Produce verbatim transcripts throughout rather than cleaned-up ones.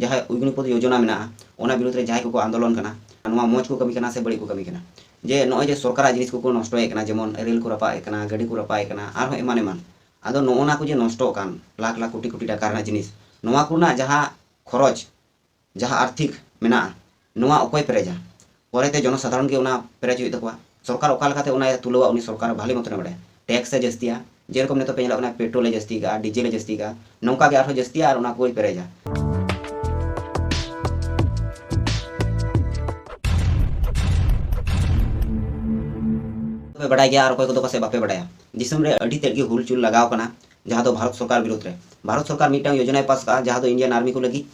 ᱡᱟᱦᱟᱸ ᱚᱜᱽᱱᱤᱯᱚᱛᱷ ᱭᱳᱡᱚᱱᱟ ᱢᱮᱱᱟᱜᱼᱟ, ᱚᱱᱟ ᱵᱤᱨᱩᱫᱽ ᱨᱮ ᱡᱟᱦᱟᱸᱭ ᱠᱚᱠᱚ ᱟᱱᱫᱳᱞᱚᱱ ᱠᱟᱱᱟ, ᱱᱚᱣᱟ ᱢᱚᱡᱽ ᱠᱚ ᱠᱟᱹᱢᱤ ᱠᱟᱱᱟ ᱥᱮ ᱵᱟᱹᱲᱤᱡ ᱠᱚ ᱠᱟᱹᱢᱤ ᱠᱟᱱᱟ? ᱡᱮ ᱱᱚᱜᱼᱚᱭ ᱡᱮ ᱥᱚᱨᱠᱟᱨᱟᱜ ᱡᱤᱱᱤᱥ ᱠᱚᱠᱚ ᱱᱚᱥᱴᱚᱭᱮᱫ ᱠᱟᱱᱟ, ᱡᱮᱢᱚᱱ ᱨᱮᱞ ᱠᱚ ᱨᱟᱯᱟᱜ ᱮᱫ ᱠᱟᱱᱟ, ᱜᱟᱹᱰᱤ ᱠᱚ ᱨᱟᱯᱟᱜ ᱮᱫ ᱠᱟᱱᱟ, ᱟᱨᱦᱚᱸ ᱮᱢᱟᱱ ᱮᱢᱟᱱ᱾ ᱟᱫᱚ ᱱᱚᱜᱼᱚ ᱱᱟ ᱠᱚ ᱡᱮ ᱱᱚᱥᱴᱚᱜ ᱠᱟᱱ ᱞᱟᱠᱷ ᱞᱟᱠᱷ ᱠᱳᱴᱤ ᱠᱳᱴᱤ ᱴᱟᱠᱟ ᱨᱮᱱᱟᱜ ᱡᱤᱱᱤᱥ, ᱱᱚᱣᱟ ᱠᱚᱨᱮᱱᱟᱜ ᱡᱟᱦᱟᱸ ᱠᱷᱚᱨᱚᱪ, ᱡᱟᱦᱟᱸ ᱟᱨᱛᱷᱤᱠ ᱢᱮᱱᱟᱜᱼᱟ, ᱱᱚᱣᱟ ᱚᱠᱚᱭ ᱯᱮᱨᱮᱡᱟ? ᱯᱚᱨᱮᱛᱮ ᱡᱚᱱᱚᱥᱟᱫᱷᱟᱨᱚᱱ ᱜᱮ ᱚᱱᱟ ᱯᱮᱨᱮᱡ ᱦᱩᱭᱩᱜ ᱛᱟᱠᱚᱣᱟ᱾ ᱥᱚᱨᱠᱟᱨ ᱚᱠᱟ ᱞᱮᱠᱟᱛᱮ ᱚᱱᱟᱭ ᱛᱩᱞᱟᱹᱣᱟ, ᱩᱱᱤ ᱥᱚᱨᱠᱟᱨ ᱵᱷᱟᱞᱮ ᱢᱚᱛᱚᱱᱮ ᱵᱟᱰᱟᱭᱟ᱾ ᱴᱮᱠᱥ ᱮ ᱡᱟᱹᱥᱛᱤᱭᱟ, ᱡᱮᱨᱚᱠᱚᱢ ᱱᱤᱛᱚᱜ ᱯᱮ ᱧᱮᱞᱚᱜ ᱠᱟᱱᱟ, ᱯᱮᱴᱨᱳᱞ ᱮ ᱡᱟᱹᱥᱛᱤ ᱠᱟᱜᱼᱟ, ᱰᱤᱡᱮᱞ ᱮ ᱡᱟᱹᱥᱛᱤ ᱠᱟᱜᱼᱟ, ᱱᱚᱝᱠᱟ ᱜᱮ ᱟᱨᱦᱚᱸ ᱡᱟᱹᱥᱛᱤᱭᱟ ᱟᱨ ᱚᱱᱟ ᱠᱚᱭ ᱯᱮᱨᱮᱡᱟ᱾ ᱯᱮ ᱵᱟᱰᱟᱭ ᱜᱮᱭᱟ ᱟᱨ ᱚᱠᱚᱭ ᱠᱚᱫᱚ ᱯᱟᱥᱮᱡ ᱵᱟᱯᱮ ᱵᱟᱰᱟᱭᱟ, ᱫᱤᱥᱚᱢ ᱨᱮ ᱟᱹᱰᱤ ᱛᱮᱫ ᱜᱮ ᱦᱩᱞᱪᱩᱞ ᱞᱟᱜᱟᱣ ᱠᱟᱱᱟ, ᱡᱟᱦᱟᱸ ᱫᱚ ᱵᱷᱟᱨᱚᱛ ᱥᱚᱨᱠᱟᱨ ᱵᱤᱨᱩᱫᱽ ᱨᱮ᱾ ᱵᱷᱟᱨᱚᱛ ᱥᱚᱨᱠᱟᱨ ᱢᱤᱫᱴᱟᱝ ᱭᱳᱡᱚᱱᱟᱭ ᱯᱟᱥ ᱠᱟᱜᱼᱟ, ᱡᱟᱦᱟᱸ ᱫᱚ ᱤᱱᱰᱤᱭᱟᱱ ᱟᱨᱢᱤ ᱠᱚ ᱞᱟᱹᱜᱤᱫ᱾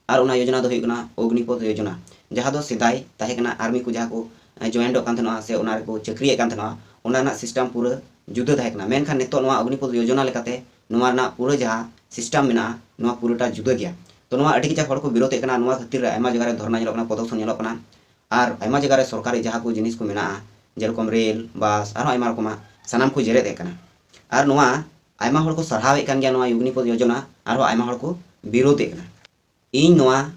ᱟᱨ ᱚᱱᱟ ᱭᱳᱡᱚᱱᱟ ᱫᱚ ᱦᱩᱭᱩᱜ ᱠᱟᱱᱟ ᱚᱜᱽᱱᱤᱯᱚᱛᱷ ᱭᱳᱡᱚᱱᱟ, ᱡᱟᱦᱟᱸ ᱫᱚ ᱥᱮᱫᱟᱭ ᱛᱟᱦᱮᱸ ᱠᱟᱱᱟ ᱟᱨᱢᱤ ᱠᱚ ᱡᱟᱦᱟᱸ ᱠᱚ, ᱮ, ᱡᱚᱭᱮᱱᱴᱚᱜ ᱠᱟᱱ ᱛᱟᱦᱮᱱᱟ ᱥᱮ ᱚᱱᱟ ᱨᱮᱠᱚ ᱪᱟᱹᱠᱨᱤᱭᱮᱫ ᱠᱟᱱ ᱛᱟᱦᱮᱱᱟ, ᱚᱱᱟ ᱨᱮᱱᱟᱜ ᱥᱤᱥᱴᱮᱢ ᱯᱩᱨᱟᱹ ᱡᱩᱫᱟᱹ ᱛᱟᱦᱮᱸ ᱠᱟᱱᱟ᱾ ᱢᱮᱱᱠᱷᱟᱱ ᱱᱤᱛᱚᱜ ᱱᱚᱣᱟ ᱚᱜᱽᱱᱤᱯᱚᱛᱷ ᱭᱳᱡᱚᱱᱟ ᱞᱮᱠᱟᱛᱮ ᱱᱚᱣᱟ ᱨᱮᱱᱟᱜ ᱯᱩᱨᱟᱹ ᱡᱟᱦᱟᱸ ᱥᱤᱥᱴᱮᱢ ᱢᱮᱱᱟᱜᱼᱟ, ᱱᱚᱣᱟ ᱯᱩᱨᱟᱹᱴᱟ ᱡᱩᱫᱟᱹ ᱜᱮᱭᱟ᱾ ᱛᱚ, ᱱᱚᱣᱟ ᱟᱹᱰᱤ ᱠᱤᱪᱷᱩ ᱦᱚᱲ ᱠᱚ ᱵᱤᱨᱳᱫᱮᱫ ᱠᱟᱱᱟ, ᱱᱚᱣᱟ ᱠᱷᱟᱹᱛᱤᱨ ᱨᱮ ᱟᱭᱢᱟ ᱡᱟᱭᱜᱟ ᱨᱮ ᱫᱷᱚᱨᱱᱟ ᱧᱮᱞᱚᱜ ᱠᱟᱱᱟ, ᱯᱨᱚᱫᱚᱨᱥᱚᱱ ᱧᱮᱞᱚᱜ ᱠᱟᱱᱟ, ᱟᱨ ᱟᱭᱢᱟ ᱡᱟᱭᱜᱟ ᱨᱮ ᱥᱚᱨᱠᱟᱨᱤ ᱡᱟᱦᱟᱸ ᱠᱚ ᱡᱤᱱᱤᱥ ᱠᱚ ᱢᱮᱱᱟᱜᱼᱟ, ᱡᱮᱨᱚᱠᱚᱢ ᱨᱮᱞ, ᱵᱟᱥ, ᱟᱨᱦᱚᱸ ᱟᱭᱢᱟ ᱨᱚᱠᱚᱢᱟᱜ ᱥᱟᱱᱟᱢ ᱠᱚ ᱡᱮᱨᱮᱫ ᱮᱫ ᱠᱟᱱᱟ᱾ ᱟᱨ ᱱᱚᱣᱟ ᱟᱭᱢᱟ ᱦᱚᱲ ᱠᱚ ᱥᱟᱨᱦᱟᱣᱮᱫ ᱠᱟᱱ ᱜᱮᱭᱟ ᱱᱚᱣᱟ ᱚᱜᱽᱱᱤᱯᱚᱛᱷ ᱭᱳᱡᱚᱱᱟ, ᱟᱨᱦᱚᱸ ᱟᱭᱢᱟ ᱦᱚᱲ ᱠᱚ ᱵᱤᱨᱳᱫᱮᱫ ᱠᱟᱱᱟ᱾ ᱤᱧ ᱱᱚᱣᱟ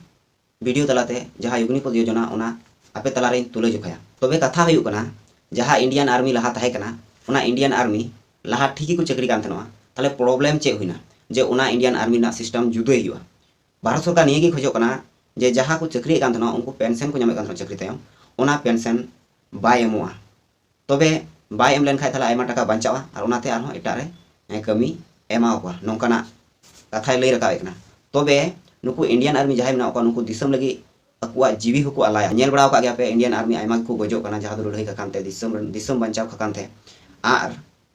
ᱵᱷᱤᱰᱤᱭᱳ ᱛᱟᱞᱟᱛᱮ ᱡᱟᱦᱟᱸ ᱚᱜᱽᱱᱤᱯᱚᱛᱷ ᱭᱳᱡᱚᱱᱟ, ᱚᱱᱟ ᱟᱯᱮ ᱛᱟᱞᱟᱨᱮᱧ ᱛᱩᱞᱟᱹ ᱡᱚᱠᱷᱟᱭᱟ᱾ ᱛᱚᱵᱮ ᱠᱟᱛᱷᱟ ᱦᱩᱭᱩᱜ ᱠᱟᱱᱟ, ᱡᱟᱦᱟᱸ ᱤᱱᱰᱤᱭᱟᱱ ᱟᱨᱢᱤ ᱞᱟᱦᱟ ᱛᱟᱦᱮᱸ ᱠᱟᱱᱟ, ᱚᱱᱟ ᱤᱱᱰᱤᱭᱟᱱ ᱟᱨᱢᱤ ᱞᱟᱦᱟ ᱴᱷᱤᱠ ᱜᱮᱠᱚ ᱪᱟᱹᱠᱨᱤ ᱠᱟᱱ ᱛᱟᱦᱮᱱᱟ᱾ ᱛᱟᱦᱞᱮ ᱯᱨᱚᱵᱞᱮᱢ ᱪᱮᱫ ᱦᱩᱭᱱᱟ ᱡᱮ ᱚᱱᱟ ᱤᱱᱰᱤᱭᱟᱱ ᱟᱨᱢᱤ ᱨᱮᱱᱟᱜ ᱥᱤᱥᱴᱮᱢ ᱡᱩᱫᱟᱹᱭ ᱦᱩᱭᱩᱜᱼᱟ? ᱵᱷᱟᱨᱚᱛ ᱥᱚᱨᱠᱟᱨ ᱱᱤᱭᱟᱹ ᱜᱮ ᱠᱷᱚᱡᱚᱜ ᱠᱟᱱᱟ ᱡᱮ ᱡᱟᱦᱟᱸ ᱠᱚ ᱪᱟᱹᱠᱨᱤᱭᱮᱫ ᱠᱟᱱ ᱛᱟᱦᱮᱱᱟ, ᱩᱱᱠᱩ ᱯᱮᱱᱥᱚᱱ ᱠᱚ ᱧᱟᱢᱮᱫ ᱠᱟᱱ ᱛᱟᱦᱮᱱᱟ ᱪᱟᱹᱠᱨᱤ ᱛᱟᱭᱚᱢ, ᱚᱱᱟ ᱯᱮᱱᱥᱚᱱ ᱵᱟᱭ ᱮᱢᱚᱜᱼᱟ᱾ ᱛᱚᱵᱮ ᱵᱟᱭ ᱮᱢ ᱞᱮᱱᱠᱷᱟᱡ ᱛᱟᱦᱞᱮ ᱟᱭᱢᱟ ᱴᱟᱠᱟ ᱵᱟᱧᱪᱟᱜᱼᱟ ᱟᱨ ᱚᱱᱟᱛᱮ ᱟᱨᱦᱚᱸ ᱮᱴᱟᱜ ᱨᱮ, ᱮ, ᱠᱟᱹᱢᱤ ᱮᱢᱟᱣ ᱠᱚᱣᱟ, ᱱᱚᱝᱠᱟᱱᱟᱜ ᱠᱟᱛᱷᱟᱭ ᱞᱟᱹᱭ ᱨᱟᱠᱟᱵ ᱮᱫ ᱠᱟᱱᱟ᱾ ᱛᱚᱵᱮ ᱱᱩᱠᱩ ᱤᱱᱰᱤᱭᱟᱱ ᱟᱨᱢᱤ ᱡᱟᱦᱟᱸᱭ ᱢᱮᱱᱟᱜ ᱠᱚᱣᱟ, ᱱᱩᱠᱩ ᱫᱤᱥᱚᱢ ᱞᱟᱹᱜᱤᱫ ᱟᱠᱚᱣᱟᱜ ᱡᱤᱣᱤ ᱦᱚᱸᱠᱚ ᱟᱞᱟᱭᱟ᱾ ᱧᱮᱞ ᱵᱟᱲᱟ ᱟᱠᱟᱫ ᱜᱮᱭᱟ ᱯᱮ, ᱤᱱᱰᱤᱭᱟᱱ ᱟᱨᱢᱤ ᱟᱭᱢᱟ ᱜᱮᱠᱚ ᱜᱚᱡᱚᱜ ᱠᱟᱱᱟ, ᱡᱟᱦᱟᱸ ᱫᱚ ᱞᱟᱹᱲᱦᱟᱹᱭ ᱠᱟᱠᱷᱟᱱ ᱛᱮ, ᱫᱤᱥᱚᱢ ᱨᱮᱱ, ᱫᱤᱥᱚᱢ ᱵᱟᱧᱪᱟᱣ ᱠᱟᱠᱷᱟᱱ ᱛᱮ᱾ ᱟᱨ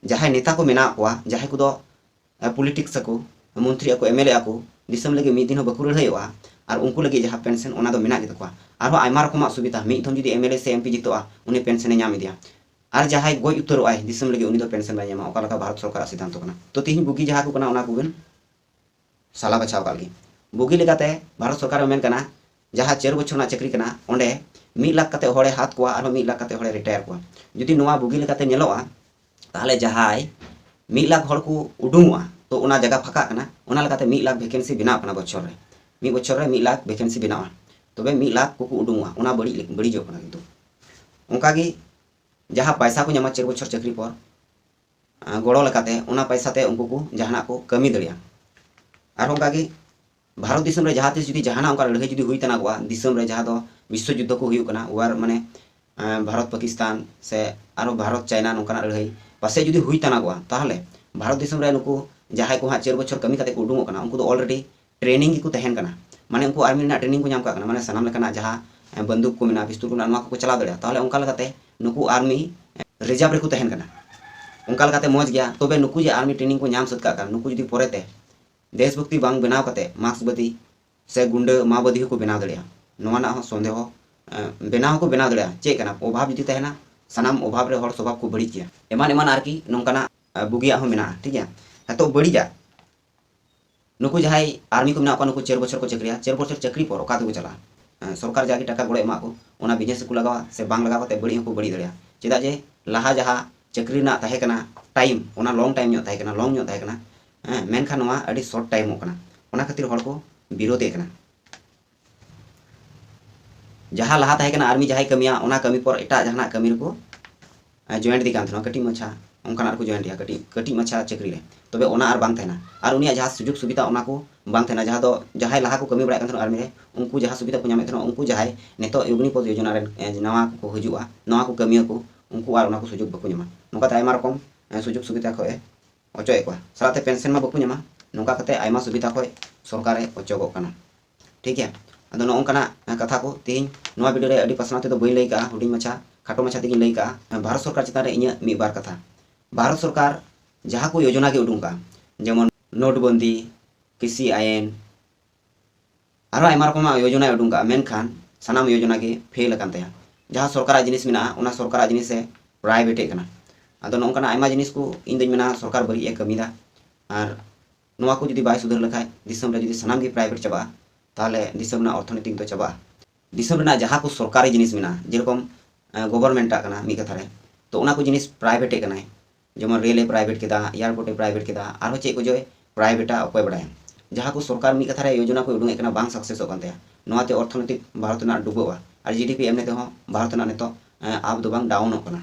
ᱡᱟᱦᱟᱸᱭ ᱱᱮᱛᱟ ᱠᱚ ᱢᱮᱱᱟᱜ ᱠᱚᱣᱟ, ᱡᱟᱦᱟᱸᱭ ᱠᱚᱫᱚ ᱯᱚᱞᱤᱴᱤᱠᱥ ᱟᱠᱚ, ᱢᱚᱱᱛᱨᱤ ᱟᱠᱚ, ᱮᱢ ᱮᱞ ᱮ ᱟᱠᱚ, ᱫᱤᱥᱚᱢ ᱞᱟᱹᱜᱤᱫ ᱢᱤᱫ ᱫᱤᱱ ᱦᱚᱸ ᱵᱟᱠᱚ ᱞᱟᱹᱲᱦᱟᱹᱭᱚᱜᱼᱟ, ᱟᱨ ᱩᱱᱠᱩ ᱞᱟᱹᱜᱤᱫ ᱡᱟᱦᱟᱸ ᱯᱮᱱᱥᱚᱱ, ᱚᱱᱟ ᱫᱚ ᱢᱮᱱᱟᱜ ᱜᱮ ᱛᱟᱠᱚᱣᱟ᱾ ᱟᱨᱦᱚᱸ ᱟᱭᱢᱟ ᱨᱚᱠᱚᱢᱟᱜ ᱥᱩᱵᱤᱫᱷᱟ, ᱢᱤᱫ ᱫᱷᱚᱢ ᱡᱩᱫᱤ ᱮᱢ ᱮᱞ ᱮ ᱥᱮ ᱮᱢ ᱯᱤ ᱡᱤᱛᱚᱜᱼᱟ, ᱩᱱᱤ ᱯᱮᱱᱥᱚᱱᱮ ᱧᱟᱢ ᱤᱫᱤᱭᱟ᱾ ᱟᱨ ᱡᱟᱦᱟᱸᱭ ᱜᱚᱡ ᱩᱛᱟᱹᱨᱚᱜ ᱟᱭ, ᱫᱤᱥᱚᱢ ᱞᱟᱹᱜᱤᱫ ᱩᱱᱤ ᱫᱚ ᱯᱮᱱᱥᱚᱱ ᱵᱟᱭ ᱧᱟᱢᱟ, ᱚᱠᱟ ᱞᱮᱠᱟ ᱵᱷᱟᱨᱚᱛ ᱥᱚᱨᱠᱟᱨᱟᱜ ᱥᱤᱫᱽᱫᱷᱟᱱᱛᱚ ᱠᱟᱱᱟ᱾ ᱛᱚ, ᱛᱤᱦᱤᱧ ᱵᱩᱜᱤ ᱡᱟᱦᱟᱸ ᱠᱚ ᱠᱟᱱᱟ, ᱚᱱᱟ ᱠᱚᱵᱚᱱ ᱥᱟᱞᱟ ᱵᱟᱪᱷᱟᱣ ᱠᱟᱜ ᱞᱮᱜᱮ᱾ ᱵᱩᱜᱤ ᱞᱮᱠᱟᱛᱮ ᱵᱷᱟᱨᱚᱛ ᱥᱚᱨᱠᱟᱨ ᱮ ᱢᱮᱱ ᱠᱟᱱᱟ, ᱡᱟᱦᱟᱸ ᱪᱟᱨ ᱵᱚᱪᱷᱚᱨ ᱨᱮᱱᱟᱜ ᱪᱟᱹᱠᱨᱤ ᱠᱟᱱᱟ, ᱚᱸᱰᱮ ᱢᱤᱫ ᱞᱟᱠᱷ ᱠᱟᱛᱮ ᱦᱚᱲᱮ ᱦᱟᱛ ᱠᱚᱣᱟ, ᱟᱨᱦᱚᱸ ᱢᱤᱫ ᱞᱟᱠᱷ ᱠᱟᱛᱮ ᱦᱚᱲᱮ ᱨᱤᱴᱟᱭᱟᱨ ᱠᱚᱣᱟ᱾ ᱡᱩᱫᱤ ᱱᱚᱣᱟ ᱵᱩᱜᱤ ᱞᱮᱠᱟᱛᱮ ᱧᱮᱞᱚᱜᱼᱟ, ᱛᱟᱦᱚᱞᱮ ᱡᱟᱦᱟᱸᱭ ᱢᱤᱫ ᱞᱟᱠᱷ ᱦᱚᱲ ᱠᱚ ᱩᱰᱩᱝᱚᱜᱼᱟ, ᱛᱚ ᱚᱱᱟ ᱡᱟᱭᱜᱟ ᱯᱷᱟᱸᱠᱟᱜ ᱠᱟᱱᱟ, ᱚᱱᱟ ᱞᱮᱠᱟᱛᱮ ᱢᱤᱫ ᱞᱟᱠᱷ ᱵᱷᱮᱠᱮᱱᱥᱤ ᱵᱮᱱᱟᱣ ᱠᱟᱱᱟ ᱵᱚᱪᱷᱚᱨ ᱨᱮ᱾ ᱢᱤᱫ ᱵᱚᱪᱷᱚᱨ ᱨᱮ ᱢᱤᱫ ᱞᱟᱠᱷ vacancy ᱵᱮᱱᱟᱣᱟ, ᱛᱚᱵᱮ ᱢᱤᱫ ᱞᱟᱠᱷ ᱠᱚᱠᱚ ᱩᱰᱩᱝᱚᱜᱼᱟ, ᱚᱱᱟ ᱵᱟᱹᱲᱤᱡ ᱞᱮ- ᱵᱟᱹᱲᱤᱡᱚᱜ ᱠᱟᱱᱟ᱾ ᱠᱤᱱᱛᱩ ᱚᱱᱠᱟᱜᱮ ᱡᱟᱦᱟᱸ ᱯᱟᱭᱥᱟ ᱠᱚ ᱧᱟᱢᱟ ᱪᱟᱨ ᱵᱚᱪᱷᱚᱨ ᱪᱟᱹᱠᱨᱤ ᱯᱚᱨ, ᱟᱸ, ᱜᱚᱲᱚ ᱞᱮᱠᱟᱛᱮ ᱚᱱᱟ ᱯᱟᱭᱥᱟ ᱛᱮ ᱩᱱᱠᱩ ᱠᱚ ᱡᱟᱦᱟᱱᱟᱜ ᱠᱚ ᱠᱟᱹᱢᱤ ᱫᱟᱲᱮᱭᱟᱜᱼᱟ᱾ ᱟᱨᱦᱚᱸ ᱚᱱᱠᱟᱜᱮ ᱵᱷᱟᱨᱚᱛ ᱫᱤᱥᱚᱢ ᱨᱮ ᱡᱟᱦᱟᱸ ᱛᱤᱥ ᱡᱩᱫᱤ ᱡᱟᱦᱟᱱᱟᱜ ᱚᱱᱠᱟ ᱞᱟᱹᱲᱦᱟᱹᱭ ᱡᱩᱫᱤ ᱦᱩᱭ ᱛᱟᱱᱟᱜᱚᱜᱼᱟ, ᱫᱤᱥᱚᱢ ᱨᱮ ᱡᱟᱦᱟᱸ ᱫᱚ ᱵᱤᱥᱥᱚ ᱡᱩᱫᱽᱫᱷᱚ ᱠᱚ ᱦᱩᱭᱩᱜ ᱠᱟᱱᱟ, war ᱢᱟᱱᱮ, ᱟᱸ, ᱵᱷᱟᱨᱚᱛ ᱯᱟᱠᱤᱥᱛᱟᱱ ᱥᱮ ᱟᱨᱦᱚᱸ ᱵᱷᱟᱨᱚᱛ ᱪᱟᱭᱱᱟ ᱱᱚᱝᱠᱟᱱᱟᱜ ᱞᱟᱹᱲᱦᱟᱹᱭ ᱯᱟᱥᱮᱡ ᱡᱩᱫᱤ ᱦᱩᱭ ᱛᱟᱱᱟᱜᱚᱜᱼᱟ, ᱛᱟᱦᱚᱞᱮ ᱵᱷᱟᱨᱚᱛ ᱫᱤᱥᱚᱢ ᱨᱮ ᱱᱩᱠᱩ ᱡᱟᱦᱟᱸᱭ ᱠᱚ ᱦᱟᱸᱜ ᱪᱟᱨ ᱵᱚᱪᱷᱚᱨ ᱠᱟᱹᱢᱤ ᱠᱟᱛᱮ ᱠᱚ ᱩᱰᱩᱝᱚᱜ ᱠᱟᱱᱟ, ᱩᱱᱠᱩ ᱫᱚ already training ᱜᱮᱠᱚ ᱛᱟᱦᱮᱱ ᱠᱟᱱᱟ᱾ ᱢᱟᱱᱮ ᱩᱱᱠᱩ army ᱨᱮᱱᱟᱜ training ᱠᱚ ᱧᱟᱢ ᱠᱟᱜ ᱠᱟᱱᱟ, ᱢᱟᱱᱮ ᱥᱟᱱᱟᱢ ᱞᱮᱠᱟᱱᱟᱜ ᱡᱟᱦᱟᱸ, ᱮ, ᱵᱟᱱᱫᱩᱠ ᱠᱚ ᱢᱮᱱᱟᱜᱼᱟ, ᱯᱤᱥᱛᱚᱞ ᱠᱚ ᱢᱮᱱᱟᱜᱼᱟ, ᱱᱚᱣᱟ ᱠᱚᱠᱚ ᱪᱟᱞᱟᱣ ᱫᱟᱲᱮᱭᱟᱜᱼᱟ᱾ ᱛᱟᱦᱚᱞᱮ ᱚᱱᱠᱟ ᱞᱮᱠᱟᱛᱮ ᱱᱩᱠᱩ army reserve ᱨᱮᱠᱚ ᱛᱟᱦᱮᱱ ᱠᱟᱱᱟ᱾ ᱚᱱᱠᱟ ᱞᱮᱠᱟᱛᱮ ᱢᱚᱡᱽ ᱜᱮᱭᱟ᱾ ᱛᱚᱵᱮ ᱱᱩᱠᱩ ᱡᱮ army training ᱠᱚ ᱧᱟᱢ ᱥᱟᱹᱛ ᱠᱟᱜ ᱠᱟᱱ, ᱱᱩᱠᱩ ᱡᱩᱫᱤ ᱯᱚᱨᱮᱛᱮ ᱫᱮᱥ ᱵᱷᱚᱠᱛᱤ ᱵᱟᱝ ᱵᱮᱱᱟᱣ ᱠᱟᱛᱮ ᱢᱟᱨᱠᱥᱵᱟᱫᱤ ᱥᱮ ᱜᱩᱱᱰᱟᱹ ᱢᱟᱣᱵᱟᱫᱤ ᱦᱚᱸᱠᱚ ᱵᱮᱱᱟᱣ ᱫᱟᱲᱮᱭᱟᱜᱼᱟ, ᱱᱚᱣᱟ ᱨᱮᱱᱟᱜ ᱦᱚᱸ ᱥᱚᱱᱫᱮᱦᱚ, ᱮ, ᱵᱮᱱᱟᱣ ᱦᱚᱸᱠᱚ ᱵᱮᱱᱟᱣ ᱫᱟᱲᱮᱭᱟᱜᱼᱟ᱾ ᱪᱮᱫ ᱠᱟᱱᱟ, ᱚᱵᱷᱟᱵᱽ ᱡᱩᱫᱤ ᱛᱟᱦᱮᱱᱟ, ᱥᱟᱱᱟᱢ ᱚᱵᱷᱟᱵᱽ ᱨᱮ ᱦᱚᱲ ᱥᱚᱵᱷᱟᱵᱽ ᱠᱚ ᱵᱟᱹᱲᱤᱡ ᱜᱮᱭᱟ᱾ ᱮᱢᱟᱱ ᱮᱢᱟᱱ ᱟᱨᱠᱤ ᱱᱚᱝᱠᱟᱱᱟᱜ, ᱮ, ᱵᱩᱜᱤᱭᱟᱜ ᱦᱚᱸ ᱢᱮᱱᱟᱜᱼᱟ, ᱴᱷᱤᱠ ᱜᱮᱭᱟ᱾ ᱱᱤᱛᱚᱜ ᱵᱟᱹᱲᱤᱡᱟᱜ, ᱱᱩᱠᱩ ᱡᱟᱦᱟᱸᱭ army ᱠᱚ ᱢᱮᱱᱟᱜ ᱠᱚᱣᱟ, ᱱᱩᱠᱩ ᱪᱟᱨ ᱵᱚᱪᱷᱚᱨ ᱠᱚ ᱪᱟᱹᱠᱨᱤᱭᱟ, ᱪᱟᱨ ᱵᱚᱪᱷᱚᱨ ᱪᱟᱹᱠᱨᱤ ᱯᱚᱨ ᱚᱠᱟ ᱛᱮᱠᱚ ᱪᱟᱞᱟᱜᱼᱟ? ᱮᱸ, ᱥᱚᱨᱠᱟᱨ ᱡᱟᱜᱮ ᱴᱟᱠᱟ ᱜᱚᱲᱚᱭ ᱮᱢᱟ ᱠᱚ, ᱚᱱᱟ business ᱨᱮᱠᱚ ᱞᱟᱜᱟᱣᱟ ᱥᱮ ᱵᱟᱝ ᱞᱟᱜᱟᱣ ᱠᱟᱛᱮ ᱵᱟᱹᱲᱤᱡ ᱦᱚᱸᱠᱚ ᱵᱟᱹᱲᱤᱡ ᱫᱟᱲᱮᱭᱟᱜᱼᱟ᱾ ᱪᱮᱫᱟᱜ ᱡᱮ ᱞᱟᱦᱟ ᱡᱟᱦᱟᱸ ᱪᱟᱹᱠᱨᱤ ᱨᱮᱱᱟᱜ ᱛᱟᱦᱮᱸ ᱠᱟᱱᱟ time, ᱚᱱᱟ long time ᱧᱚᱜ ᱛᱟᱦᱮᱸ ᱠᱟᱱᱟ, long ᱧᱚᱜ ᱛᱟᱦᱮᱸ ᱠᱟᱱᱟ, ᱦᱮᱸ, ᱢᱮᱱᱠᱷᱟᱱ ᱱᱚᱣᱟ ᱟᱹᱰᱤ short timeᱚᱜ ᱠᱟᱱᱟ᱾ ᱚᱱᱟ ᱠᱷᱟᱹᱛᱤᱨ ᱦᱚᱲ ᱠᱚ ᱵᱤᱨᱳᱫᱷᱮᱫ ᱠᱟᱱᱟ᱾ ᱡᱟᱦᱟᱸ ᱞᱟᱦᱟ ᱛᱟᱦᱮᱸ ᱠᱟᱱᱟ, army ᱡᱟᱦᱟᱸᱭ ᱠᱟᱹᱢᱤᱭᱟ, ᱚᱱᱟ ᱠᱟᱹᱢᱤ ᱯᱚᱨ ᱮᱴᱟᱜ ᱡᱟᱦᱟᱱᱟᱜ ᱠᱟᱹᱢᱤ ᱨᱮᱠᱚ, ᱮ, join ᱤᱫᱤ ᱠᱟᱱ ᱛᱟᱦᱮᱱᱟ, ᱠᱟᱹᱴᱤᱡ ᱢᱟᱪᱷᱟ ᱚᱱᱠᱟᱱᱟᱜ ᱨᱮᱠᱚ join ᱤᱫᱤᱭᱟ, ᱠᱟᱹᱴᱤᱡ, ᱠᱟᱹᱴᱤᱡ ᱢᱟᱪᱷᱟ ᱪᱟᱹᱠᱨᱤ ᱨᱮ᱾ ᱛᱚᱵᱮ ᱚᱱᱟ ᱟᱨ ᱵᱟᱝ ᱛᱟᱦᱮᱱᱟ, ᱟᱨ ᱩᱱᱤᱭᱟᱜ ᱡᱟᱦᱟᱸ ᱥᱩᱡᱳᱜᱽ ᱥᱩᱵᱤᱫᱷᱟ, ᱚᱱᱟ ᱠᱚ ᱵᱟᱝ ᱛᱟᱦᱮᱱᱟ᱾ ᱡᱟᱦᱟᱸ ᱫᱚ ᱡᱟᱦᱟᱸᱭ ᱞᱟᱦᱟ ᱠᱚ ᱠᱟᱹᱢᱤ ᱵᱟᱲᱟᱭᱮᱫ ᱠᱟᱱ ᱛᱟᱦᱮᱱᱟ army ᱨᱮ, ᱩᱱᱠᱩ ᱡᱟᱦᱟᱸ ᱥᱩᱵᱤᱫᱷᱟ ᱠᱚ ᱧᱟᱢᱮᱫ ᱛᱟᱦᱮᱱᱟ, ᱩᱱᱠᱩ ᱡᱟᱦᱟᱸᱭ ᱱᱤᱛᱚᱜ ᱚᱜᱽᱱᱤᱯᱚᱛᱷ ᱡᱳᱡᱚᱱᱟ ᱨᱮᱱ, ᱮ, ᱱᱟᱣᱟ ᱠᱚ ᱦᱤᱡᱩᱜᱼᱟ, ᱱᱟᱣᱟ ᱠᱚ ᱠᱟᱹᱢᱤᱭᱟᱹ ᱠᱚ, ᱩᱱᱠᱩ ᱟᱨ ᱚᱱᱟ ᱠᱚ ᱥᱩᱡᱳᱜᱽ ᱵᱟᱠᱚ ᱧᱟᱢᱟ᱾ ᱱᱚᱝᱠᱟᱛᱮ ᱟᱭᱢᱟ ᱨᱚᱠᱚᱢ, ᱮ, ᱥᱩᱡᱳᱜᱽ ᱥᱩᱵᱤᱫᱷᱟ ᱠᱷᱚᱱ ᱮ ᱚᱪᱚᱜᱮᱫ ᱠᱚᱣᱟ, ᱥᱟᱞᱟᱜ ᱛᱮ pension ᱢᱟ ᱵᱟᱠᱚ ᱧᱟᱢᱟ᱾ ᱱᱚᱝᱠᱟ ᱠᱟᱛᱮ ᱟᱭᱢᱟ ᱥᱩᱵᱤᱫᱷᱟ ᱠᱷᱚᱱ ᱥᱚᱨᱠᱟᱨᱮ ᱚᱪᱚᱜᱚᱜ ᱠᱟᱱᱟ᱾ ᱴᱷᱤᱠ ᱜᱮᱭᱟ᱾ ᱟᱫᱚ ᱱᱚᱜᱼᱚ ᱱᱚᱝᱠᱟᱱᱟᱜ, ᱮ, ᱠᱟᱛᱷᱟ ᱠᱚ ᱛᱮᱦᱮᱧ ᱱᱚᱣᱟ video ᱨᱮ ᱟᱹᱰᱤ ᱯᱟᱥᱱᱟᱣ ᱛᱮᱫᱚ ᱵᱟᱹᱧ ᱞᱟᱹᱭ ᱠᱟᱜᱼᱟ, ᱦᱩᱰᱤᱧ ᱢᱟᱪᱷᱟ, ᱠᱷᱟᱴᱚ ᱢᱟᱪᱷᱟ ᱛᱮᱜᱮᱧ ᱞᱟᱹᱭ ᱠᱟᱜᱼᱟ᱾ ᱮ, ᱵᱷᱟᱨᱚᱛ ᱥᱚᱨᱠᱟᱨ ᱪᱮᱛᱟᱱ ᱨᱮ ᱤᱧᱟᱹᱜ ᱢᱤᱫ ᱵᱟᱨ ᱠᱟᱛᱷᱟ᱾ ᱵᱷᱟᱨᱚᱛ ᱥᱚᱨᱠᱟᱨ ᱡᱟᱦᱟᱸ ᱠᱚ ᱡᱳᱡᱚᱱᱟ ᱜᱮ ᱩᱰᱩᱝ ᱠᱟᱜᱼᱟ, ᱡᱮᱢᱚᱱ ᱱᱳᱴᱵᱚᱱᱫᱤ, ᱠᱨᱤᱥᱤ ᱟᱭᱤᱱ, ᱟᱨᱦᱚᱸ ᱟᱭᱢᱟ ᱨᱚᱠᱚᱢᱟᱜ ᱡᱳᱡᱚᱱᱟᱭ ᱩᱰᱩᱝ ᱠᱟᱜᱼᱟ, ᱢᱮᱱᱠᱷᱟᱱ ᱥᱟᱱᱟᱢ ᱡᱳᱡᱚᱱᱟ ᱜᱮ fail ᱟᱠᱟᱱ ᱛᱟᱭᱟ᱾ ᱡᱟᱦᱟᱸ ᱥᱚᱨᱠᱟᱨᱟᱜ ᱡᱤᱱᱤᱥ ᱢᱮᱱᱟᱜᱼᱟ, ᱚᱱᱟ ᱥᱚᱨᱠᱟᱨᱟᱜ ᱡᱤᱱᱤᱥ ᱮ privateᱮᱫ ᱠᱟᱱᱟ᱾ ᱟᱫᱚ ᱱᱚᱜᱼᱚ ᱱᱚᱝᱠᱟᱱᱟᱜ ᱟᱭᱢᱟ ᱡᱤᱱᱤᱥ ᱠᱚ ᱤᱧ ᱫᱚᱧ ᱢᱮᱱᱟ ᱥᱚᱨᱠᱟᱨ ᱵᱟᱹᱲᱤᱡ ᱮ ᱠᱟᱹᱢᱤᱭᱮᱫᱟ᱾ ᱟᱨ ᱱᱚᱣᱟ ᱠᱚ ᱡᱩᱫᱤ ᱵᱟᱭ ᱥᱩᱫᱷᱟᱹᱨ ᱞᱮᱠᱷᱟᱡ, ᱫᱤᱥᱚᱢ ᱨᱮ ᱡᱩᱫᱤ ᱥᱟᱱᱟᱢ ᱜᱮ private ᱪᱟᱵᱟᱜᱼᱟ, ᱛᱟᱦᱚᱞᱮ ᱫᱤᱥᱚᱢ ᱨᱮᱱᱟᱜ ᱚᱨᱛᱷᱚᱱᱤᱛᱤᱠ ᱫᱚ ᱪᱟᱵᱟᱜᱼᱟ᱾ ᱫᱤᱥᱚᱢ ᱨᱮᱱᱟᱜ ᱡᱟᱦᱟᱸ ᱠᱚ ᱥᱚᱨᱠᱟᱨᱤ ᱡᱤᱱᱤᱥ ᱢᱮᱱᱟᱜᱼᱟ, ᱡᱮᱨᱚᱠᱚᱢ, ᱮ, governmentᱟᱜ ᱠᱟᱱᱟ ᱢᱤᱫ ᱠᱟᱛᱷᱟ ᱨᱮ, ᱛᱚ ᱚᱱᱟ ᱠᱚ ᱡᱤᱱᱤᱥ privateᱮᱫ ᱠᱟᱱᱟᱭ᱾ ᱡᱮᱢᱚᱱ ᱨᱮᱞ ᱮ private ᱠᱮᱫᱟ, airport ᱮ private ᱠᱮᱫᱟ, ᱟᱨᱦᱚᱸ ᱪᱮᱫ ᱠᱚᱪᱚᱭ privateᱟ, ᱚᱠᱚᱭ ᱵᱟᱰᱟᱭᱟ᱾ ᱡᱟᱦᱟᱸ ᱠᱚ ᱥᱚᱨᱠᱟᱨ ᱢᱤᱫ ᱠᱟᱛᱷᱟ ᱨᱮ ᱭᱳᱡᱚᱱᱟ ᱠᱚ ᱩᱰᱩᱝᱮᱫ ᱠᱟᱱᱟ, ᱵᱟᱝ ᱥᱟᱠᱥᱮᱥᱚᱜ ᱠᱟᱱ ᱛᱟᱭᱟ᱾ ᱱᱚᱣᱟᱛᱮ ᱚᱨᱛᱷᱚᱱᱳᱭᱛᱤᱠ ᱵᱷᱟᱨᱚᱛ ᱨᱮᱱᱟᱜ ᱰᱩᱵᱟᱹᱜᱼᱟ ᱟᱨ ᱡᱤᱰᱤᱯᱤ ᱮᱢᱱᱤ ᱛᱮᱦᱚᱸ ᱵᱷᱟᱨᱚᱛ ᱨᱮᱱᱟᱜ ᱱᱤᱛᱚᱜ ᱟᱯ ᱫᱚ ᱵᱟᱝ ᱰᱟᱣᱩᱱᱚᱜ ᱠᱟᱱᱟ᱾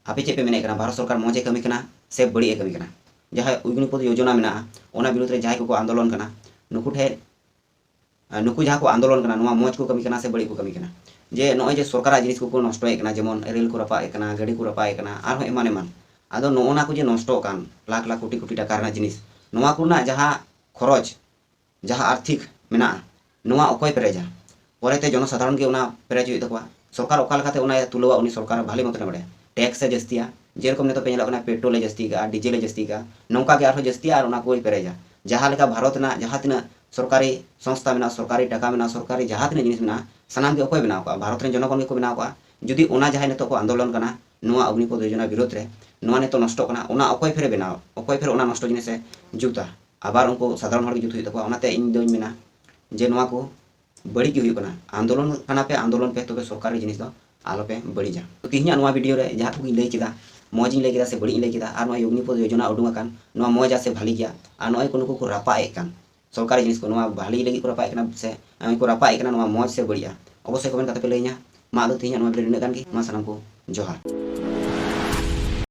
ᱟᱯᱮ ᱪᱮᱫ ᱯᱮ ᱢᱮᱱᱮᱫ ᱠᱟᱱᱟ? ᱵᱷᱟᱨᱚᱛ ᱥᱚᱨᱠᱟᱨ ᱢᱚᱡᱽ ᱮ ᱠᱟᱹᱢᱤ ᱠᱟᱱᱟ ᱥᱮ ᱵᱟᱹᱲᱤᱡ ᱮ ᱠᱟᱹᱢᱤ ᱠᱟᱱᱟ? ᱡᱟᱦᱟᱸ ᱚᱜᱽᱱᱤᱯᱚᱛᱷ ᱭᱳᱡᱚᱱᱟ ᱢᱮᱱᱟᱜᱼᱟ, ᱚᱱᱟ ᱵᱤᱨᱩᱫᱷ ᱨᱮ ᱡᱟᱦᱟᱸᱭ ᱠᱚᱠᱚ ᱟᱱᱫᱳᱞᱚᱱ ᱠᱟᱱᱟ, ᱱᱩᱠᱩ ᱴᱷᱮᱱ ᱱᱩᱠᱩ ᱡᱟᱦᱟᱸ ᱠᱚ ᱟᱱᱫᱳᱞᱚᱱ ᱠᱟᱱᱟ, ᱱᱚᱣᱟ ᱢᱚᱡᱽ ᱠᱚ ᱠᱟᱹᱢᱤ ᱠᱟᱱᱟ ᱥᱮ ᱵᱟᱹᱲᱤᱡ ᱠᱚ ᱠᱟᱹᱢᱤ ᱠᱟᱱᱟ? ᱡᱮ ᱱᱚᱜᱼᱚᱭ ᱡᱮ ᱥᱚᱨᱠᱟᱨᱟᱜ ᱡᱤᱱᱤᱥ ᱠᱚᱠᱚ ᱱᱚᱥᱴᱚᱭᱮᱫ ᱠᱟᱱᱟ, ᱡᱮᱢᱚᱱ ᱨᱮᱞ ᱠᱚ ᱨᱟᱯᱟᱜ ᱮᱫ ᱠᱟᱱᱟ, ᱜᱟᱹᱰᱤ ᱠᱚ ᱨᱟᱯᱟᱜ ᱮᱫ ᱠᱟᱱᱟ, ᱟᱨᱦᱚᱸ ᱮᱢᱟᱱ ᱮᱢᱟᱱ᱾ ᱟᱫᱚ ᱱᱚᱜᱼᱚ ᱱᱟ ᱠᱚ ᱡᱮ ᱱᱚᱥᱴᱚᱜ ᱠᱟᱱ ᱞᱟᱠᱷ ᱞᱟᱠᱷ ᱠᱳᱴᱤ ᱠᱳᱴᱤ ᱴᱟᱠᱟ ᱨᱮᱱᱟᱜ ᱡᱤᱱᱤᱥ, ᱱᱚᱣᱟ ᱠᱚᱨᱮᱱᱟᱜ ᱡᱟᱦᱟᱸ ᱠᱷᱚᱨᱚᱪ, ᱡᱟᱦᱟᱸ ᱟᱨᱛᱷᱤᱠ ᱢᱮᱱᱟᱜᱼᱟ, ᱱᱚᱣᱟ ᱚᱠᱚᱭ ᱯᱮᱨᱮᱡᱟ? ᱯᱚᱨᱮᱛᱮ ᱡᱚᱱᱚᱥᱟᱫᱷᱟᱨᱚᱱ ᱜᱮ ᱚᱱᱟ ᱯᱮᱨᱮᱡ ᱦᱩᱭᱩᱜ ᱛᱟᱠᱚᱣᱟ᱾ ᱥᱚᱨᱠᱟᱨ ᱚᱠᱟ ᱞᱮᱠᱟᱛᱮ ᱚᱱᱟᱭ ᱛᱩᱞᱟᱹᱣᱟ, ᱩᱱᱤ ᱥᱚᱨᱠᱟᱨ ᱵᱷᱟᱞᱮ ᱢᱚᱛᱚᱱᱮ ᱵᱟᱲᱟᱭᱟ᱾ ᱴᱮᱠᱥ ᱮ ᱡᱟᱹᱥᱛᱤᱭᱟ, ᱡᱮᱨᱚᱠᱚᱢ ᱱᱤᱛᱚᱜ ᱯᱮ ᱧᱮᱞᱚᱜ ᱠᱟᱱᱟ, ᱯᱮᱴᱨᱳᱞ ᱮ ᱡᱟᱹᱥᱛᱤ ᱠᱟᱜᱼᱟ, ᱰᱤᱡᱮᱞ ᱮ ᱡᱟᱹᱥᱛᱤ ᱠᱟᱜᱼᱟ, ᱱᱚᱝᱠᱟ ᱜᱮ ᱟᱨᱦᱚᱸ ᱡᱟᱹᱥᱛᱤᱭᱟ ᱟᱨ ᱚᱱᱟ ᱠᱚᱭ ᱯᱮᱨᱮᱡᱟ᱾ ᱡᱟᱦᱟᱸ ᱞᱮᱠᱟ ᱵᱷᱟᱨᱚᱛ ᱨᱮᱱᱟᱜ ᱡᱟᱦᱟᱸ ᱛᱤᱱᱟᱹᱜ ᱥᱚᱨᱠᱟᱨᱤ ᱥᱚᱝᱥᱛᱷᱟ ᱢᱮᱱᱟᱜᱼᱟ, ᱥᱚᱨᱠᱟᱨᱤ ᱴᱟᱠᱟ ᱢᱮᱱᱟᱜᱼᱟ, ᱥᱚᱨᱠᱟᱨᱤ ᱡᱟᱦᱟᱸ ᱛᱤᱱᱟᱹᱜ ᱡᱤᱱᱤᱥ ᱢᱮᱱᱟᱜᱼᱟ, ᱥᱟᱱᱟᱢ ᱜᱮ ᱚᱠᱚᱭ ᱵᱮᱱᱟᱣ ᱠᱟᱜᱼᱟ? ᱵᱷᱟᱨᱚᱛ ᱨᱮᱱ ᱡᱚᱱᱚᱜᱚᱱ ᱜᱮᱠᱚ ᱵᱮᱱᱟᱣ ᱠᱟᱜᱼᱟ᱾ ᱡᱩᱫᱤ ᱚᱱᱟ ᱡᱟᱦᱟᱸᱭ ᱱᱤᱛᱚᱜ ᱠᱚ ᱟᱱᱫᱳᱞᱚᱱ ᱠᱟᱱᱟ, ᱱᱚᱣᱟ ᱚᱜᱽᱱᱤᱯᱚᱛᱷ ᱭᱳᱡᱚᱱᱟ ᱵᱤᱨᱳᱫᱷ ᱨᱮ, ᱱᱚᱣᱟ ᱱᱤᱛᱚᱜ ᱱᱚᱥᱴᱚᱜ ᱠᱟᱱᱟ, ᱚᱱᱟ ᱚᱠᱚᱭ ᱯᱷᱮᱨᱮ ᱵᱮᱱᱟᱣ, ᱚᱠᱚᱭ ᱯᱷᱮᱨᱮ ᱚᱱᱟ ᱱᱚᱥᱴᱚ ᱡᱤᱱᱤᱥᱮ ᱡᱩᱛᱟ? ᱟᱵᱟᱨ ᱩᱱᱠᱩ ᱥᱟᱫᱷᱟᱨᱚᱱ ᱦᱚᱲ ᱜᱮ ᱡᱩᱛ ᱦᱩᱭᱩᱜ ᱛᱟᱠᱚᱣᱟ᱾ ᱚᱱᱟᱛᱮ ᱤᱧ ᱫᱚᱧ ᱢᱮᱱᱟ ᱡᱮ ᱱᱚᱣᱟ ᱠᱚ ᱵᱟᱹᱲᱤᱡ ᱜᱮ ᱦᱩᱭᱩᱜ ᱠᱟᱱᱟ᱾ ᱟᱱᱫᱳᱞᱚᱱ ᱠᱟᱱᱟ ᱯᱮ, ᱟᱱᱫᱳᱞᱚᱱ ᱯᱮ, ᱛᱚᱵᱮ ᱥᱚᱨᱠᱟᱨᱤ ᱡᱤᱱᱤᱥ ᱫᱚ ᱟᱞᱚ ᱯᱮ ᱵᱟᱹᱲᱤᱡᱟ᱾ ᱛᱚ ᱛᱮᱦᱮᱧᱟᱜ ᱱᱚᱣᱟ ᱵᱷᱤᱰᱤᱭᱳ ᱨᱮ ᱡᱟᱦᱟᱸ ᱠᱚᱧ ᱞᱟᱹᱭ ᱠᱮᱫᱟ, ᱢᱚᱡᱽ ᱤᱧ ᱞᱟᱹᱭ ᱠᱮᱫᱟ ᱥᱮ ᱵᱟᱹᱲᱤᱡ ᱤᱧ ᱞᱟᱹᱭ ᱠᱮᱫᱟ, ᱟᱨ ᱱᱚᱣᱟ ᱚᱜᱽᱱᱤᱯᱚᱛᱷ ᱭᱳᱡᱚᱱᱟ ᱩᱰᱩᱝ ᱟᱠᱟᱱ, ᱱᱚᱣᱟ ᱢᱚᱡᱟ ᱥᱮ ᱵᱷᱟᱞᱤ ᱜᱮᱭᱟ, ᱟᱨ ᱱᱚᱜᱼᱚᱭ ᱠᱚ ᱱᱩᱠᱩ ᱠᱚ ᱨᱟᱯᱟᱜ ᱮᱫ ᱠᱟᱱ, ᱥᱚᱨᱠᱟᱨᱤ ᱡᱤᱱᱤᱥ ᱠᱚ ᱱᱚᱣᱟ ᱵᱷᱟᱞᱤ ᱞᱟᱹᱜᱤᱫ ᱠᱚ ᱨᱟᱯᱟᱜ ᱮᱫ ᱠᱟᱱᱟ ᱥᱮ ᱱᱚᱜᱼᱚᱭ ᱠᱚ ᱨᱟᱯᱟᱜ ᱮᱫ ᱠᱟᱱᱟ, ᱱᱚᱣᱟ ᱢᱚᱡᱽ ᱥᱮ ᱵᱟᱹᱲᱤᱡᱼᱟ? ᱚᱵᱚᱥᱥᱳᱭ ᱠᱚᱢᱮᱱᱴ ᱠᱟᱛᱮ ᱯᱮ ᱞᱟᱹᱭᱟᱹᱧᱟ᱾ ᱢᱟ ᱟᱫᱚ ᱛᱮᱦᱮᱧᱟᱜ ᱱᱚᱣᱟ ᱵᱷᱤᱰᱤᱭᱳ ᱱᱤᱱᱟᱹᱜ ᱜᱟᱱ ᱜᱮ᱾ ᱢᱟ ᱥᱟᱱᱟᱢ ᱠᱚ ᱡᱚᱦᱟᱨ᱾